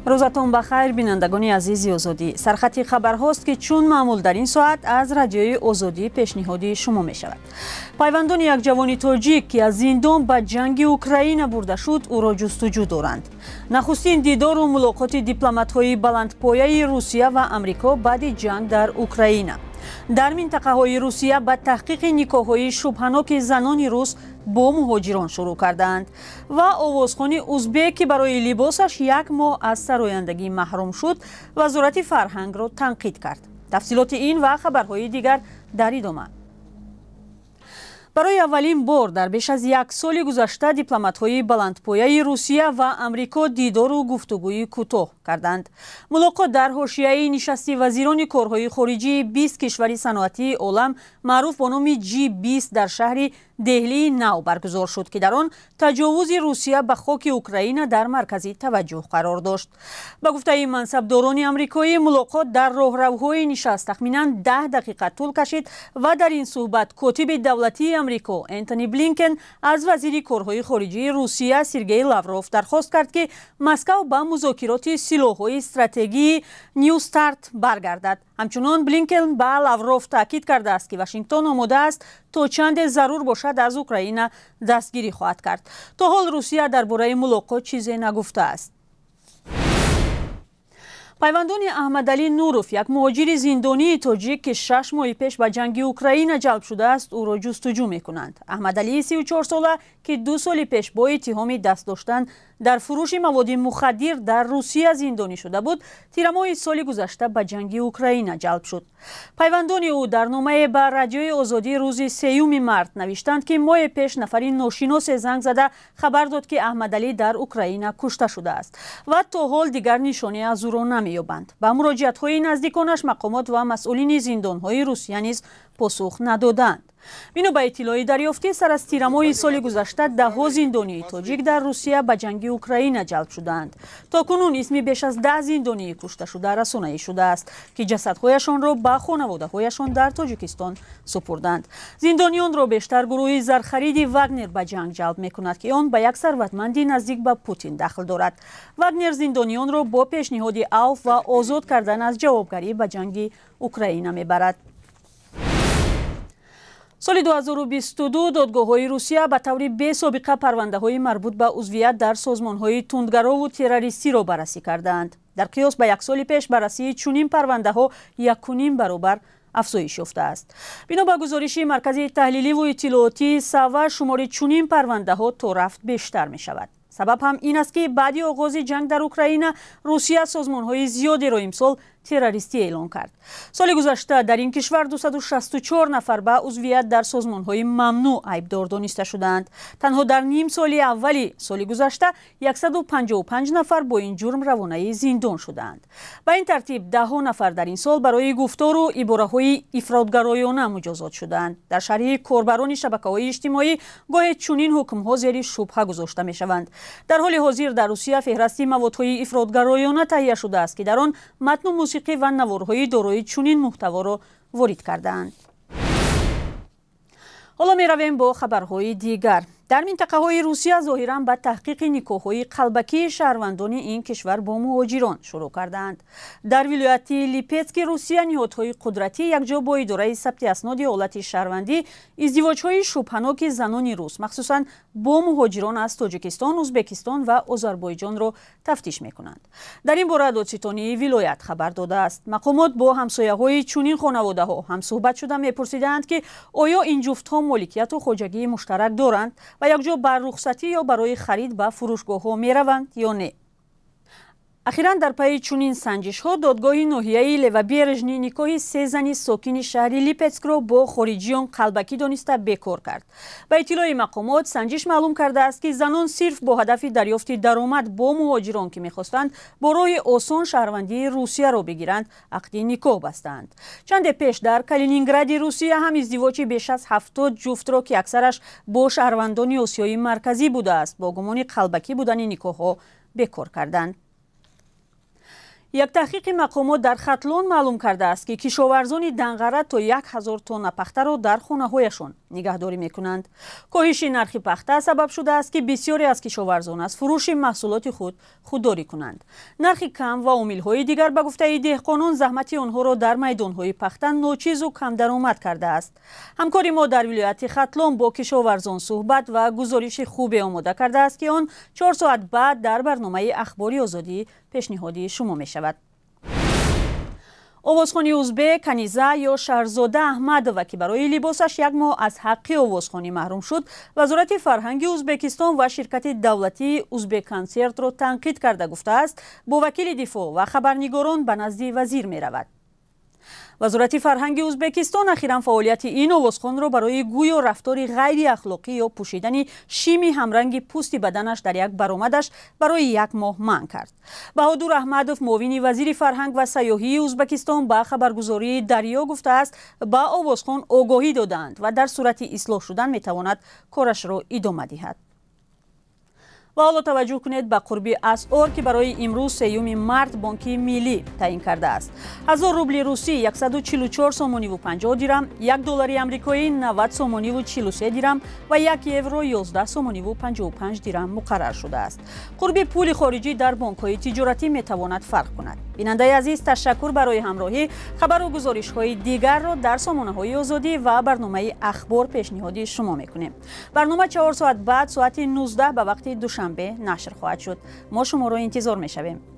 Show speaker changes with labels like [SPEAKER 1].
[SPEAKER 1] Рӯзатон ба хайр, бинандагони азизи Озодӣ. Сархати хабарҳост, ки чун маъмул дар ин соат аз Радиои Озодӣ пешниҳоди шумо мешавад. Пайвандони як ҷавони тоҷик, ки аз зиндон ба ҷанги Украина бурда шуд, ӯро ҷустуҷӯ доранд. Нахустин дидору мулоқоти дипломатҳои баландпояи Русия ва Амрико баъди ҷанг дар Украина. Дар минтақаҳои Русия ба таҳқиқи никоҳҳои шубҳаноки занони рус бо муҳоҷирон шурӯъ кардаанд. Ва овозхони узбек, ки барои либосаш як моҳ аз сарояндагӣ маҳрум шуд, Вазорати фарҳангро танқид кард. Тафсилоти ин ва хабарҳои дигар дар идома. Барои аввалин бор дар беш аз як соли гузашта дипломатҳои баландпояи Русия ва Амрико дидору гуфтугӯи кӯтоҳ карданд. Мулоқот дар ҳошияи нишасти вазирони корҳои хориҷии 20 кишвари саноатии олам, маъруф бо номи G20, дар шаҳри Деҳлии Нав баргузор шуд, ки дар он таҷовузи Русия ба хоки Украина дар маркази таваҷҷӯҳ қарор дошт. Ба гуфтаи мансабдорони амрикоӣ, мулоқот дар роҳравҳои нишаст тахминан 10 дақиқа тӯл кашид ва дар ин суҳбат котиби давлатии Амрико Энтони Блинкен аз вазири корҳои хориҷии Русия Сергей Лавров дархост кард, ки Москав ба музокироти силоҳҳои стратегии Нью Старт баргардад. Ҳамчунон Блинкен ба Лавров таъкид кардааст, ки Вашингтон омода аст, то чанде зарур бошад, аз Украина дастгирӣ хоҳад кард. То ҳол Русия дар бораи мулоқот чизе нагуфтааст. Пайвандони Аҳмадалӣ Нуров, як муҳоҷири зиндонии тоҷик, ки 6 моҳи пеш ба ҷанги Украина ҷалб шудааст, ӯро ҷустуҷӯ мекунанд. Аҳмадалии 34сола, ки 2 соли пеш бо иттиҳоми даст доштан дар фурӯши маводи мухаддир дар Русия зиндонӣ шуда буд, тирамоҳи соли гузашта ба ҷанги Украина ҷалб шуд. Пайвандони ӯ дар номае ба Радиои Озодӣ рӯзи 3 март навиштанд, ки моҳе пеш нафари ношиносе занг зада хабар дод, ки Аҳмадалӣ дар Украина кушта шудааст ва то ҳол дигар нишоне аз ӯро намеёбанд. Ба муроҷиатҳои наздиконаш мақомот ва масъулини зиндонҳои Русия низ посух надоданд. Бино ба иттилои дарёфтӣ, сар аз тирамоҳи соли гузашта даҳҳо зиндонии тоҷик дар Русия ба ҷанги Украина ҷалб шудаанд. То кунун исми беш аз 10 зиндонии кушташуда расонаӣ шудааст, ки ҷасадҳояшонро ба хонаводаҳояшон дар Тоҷикистон супурданд. Зиндониёнро бештар гурӯҳи зархариди Вагнер ба ҷанг ҷалб мекунад, ки он ба як сарватманди наздик ба Путин дахл дорад. Вагнер зиндониёнро бо пешниҳоди авф ва озод кардан аз ҷавобгарӣ ба ҷанги Украина мебарад. Соли 2022 додгоҳҳои Русия ба таври бесобиқа парвандаҳои марбут ба узвият дар созмонҳои тундгарову террористиро баррасӣ кардаанд. Дар қиёс ба як соли пеш баррасии чунин парвандаҳо 1,5 баробар афзоиш ёфтааст. Бино ба гузориши Маркази таҳлиливу иттилоотии Сава, шумори чунин парвандаҳо то рафт бештар мешавад. Сабаб ҳам ин аст, ки баъди оғози ҷанг дар Украина Русия созмонҳои зиёдеро имсол террористӣ эълон кард. Соли гузашта дар ин кишвар 264 нафар ба узвият дар созмонҳои мамнӯъ айбдор дониста шудаанд. Танҳо дар ним соли аввали соли гузашта 155 нафар бо ин ҷурм равонаи зиндон шудаанд. Ба ин тартиб даҳҳо нафар дар ин сол барои гуфтору ибораҳои ифротгароёна муҷозот шудаанд. Дар шарҳи корбарони шабакаҳои иҷтимоӣ гоҳе чунин ҳукмҳо зери шубҳа гузошта мешаванд. Дар ҳоли ҳозир дар Русия феҳрасти маводҳои ифротгароёна таҳия шудааст, ки дар он матну мусиқӣ ва наворҳои дорои чунин муҳтаворо ворид кардаанд. Ҳоло меравем бо хабарҳои дигар. Дар минтақаҳои Русия зоҳиран ба таҳқиқи никоҳҳои қалбакии шаҳрвандони ин кишвар бо муҳоҷирон шурӯъ кардаанд. Дар вилояти Липетски Русия ниҳодҳои қудратӣ якҷо бо идораи сабти асноди ҳолати шаҳрвандӣ издивоҷҳои шубҳаноки занони рус, махсусан бо муҳоҷирон аз Тоҷикистон, Узбекистон ва Озарбойҷонро тафтиш мекунанд. Дар ин бора додситонии вилоят хабар додааст. Мақомот бо ҳамсояҳои чунин хонаводаҳо ҳамсӯҳбат шуда мепурсидаанд, ки оё ин ҷуфтҳо моликияту хоҷагии муштарак доранд ва якҷо ба рухсатӣ ё барои харид ба фурӯшгоҳҳо мераванд ё не. Ахиран дар пайи чунин санҷишҳо додгоҳи ноҳияи Левобережни никоҳи се зани сокини шаҳри Липетскро бо хориҷиён қалбакӣ дониста бекор кард. Ба иттилои мақомот, санҷиш маълум кардааст, ки занон сирф бо ҳадафи дарёфти даромад бо муҳоҷирон, ки мехостанд бо роҳи осон шаҳрвандии Русияро бигиранд, ақди никоҳ бастаанд. Чанде пеш дар Калинингради Русия ҳам издивоҷи беш аз 70 ҷуфтро, ки аксараш бо шаҳрвандони Осиёи Марказӣ будааст, бо гумони қалбакӣ будани никоҳҳо бекор карданд. Як таҳқиқи мақомот дар Хатлон маълум кардааст, ки кишоварзони Данғара то 1000 тонна пахтаро дар хонаҳояшон нигаҳдорӣ мекунанд. Коҳиши нархи пахта сабаб шудааст, ки бисёре аз кишоварзон аз фурӯши маҳсулоти худ худдорӣ кунанд. Нархи кам ва омилҳои дигар, ба гуфтаи деҳқонон, заҳмати онҳоро дар майдонҳои пахта ночизу камдаромад кардааст. Ҳамкори мо дар вилояти Хатлон бо кишоварзон суҳбат ва гузориши хубе омода кардааст, ки он 4 соат баъд дар барномаи Ахбори Озодӣ пешниҳоди шумо мешавад. Овозхони узбек Каниза ё Шаҳрзода Аҳмадова, ки барои либосаш як моҳ аз ҳаққи овозхонӣ маҳрум шуд, Вазорати фарҳанги Узбекистон ва ширкати давлатии Узбекконсертро танқид карда, гуфтааст, бо вакили дифоъ ва хабарнигорон ба назди вазир меравад. Вазорати фарҳанги Узбекистон ахиран фаъолияти ин овозхонро барои гӯё рафтори ғайриахлоқӣ ё пӯшидани шими ҳамранги пӯсти баданаш дар як баромадаш барои як моҳ манъ кард. Баҳодур Аҳмадов, муовини вазири фарҳанг ва сайёҳии Узбекистон, ба хабаргузории Дарё гуфтааст, ба овозхон огоҳӣ додаанд ва дар сурати ислоҳ шудан метавонад корашро идома диҳад. Ва ҳоло таваҷҷӯҳ кунед ба қурби асъор, ки барои имрӯз, 3 март, Бонки Миллӣ таъин кардааст. 1000 рубли русӣ 144 сомониву 50 дирам, 1 доллари амрикоӣ 90 сомониву 43 дирам ва 1 евро 11 сомониву 55 дирам муқаррар шудааст. Қурби пули хориҷӣ дар бонкҳои тиҷоратӣ метавонад фарқ кунад. Бинандаи азиз, ташаккур барои ҳамроҳӣ. Хабару гузоришҳои дигарро дар сомонаҳои Озодӣ ва барномаи Ахбор пешниҳоди шумо мекунем. Барнома 4 соат баъд, соати 19 ба вақти Душанбе нашр хоҳад шуд. Мо шуморо интизор мешавем.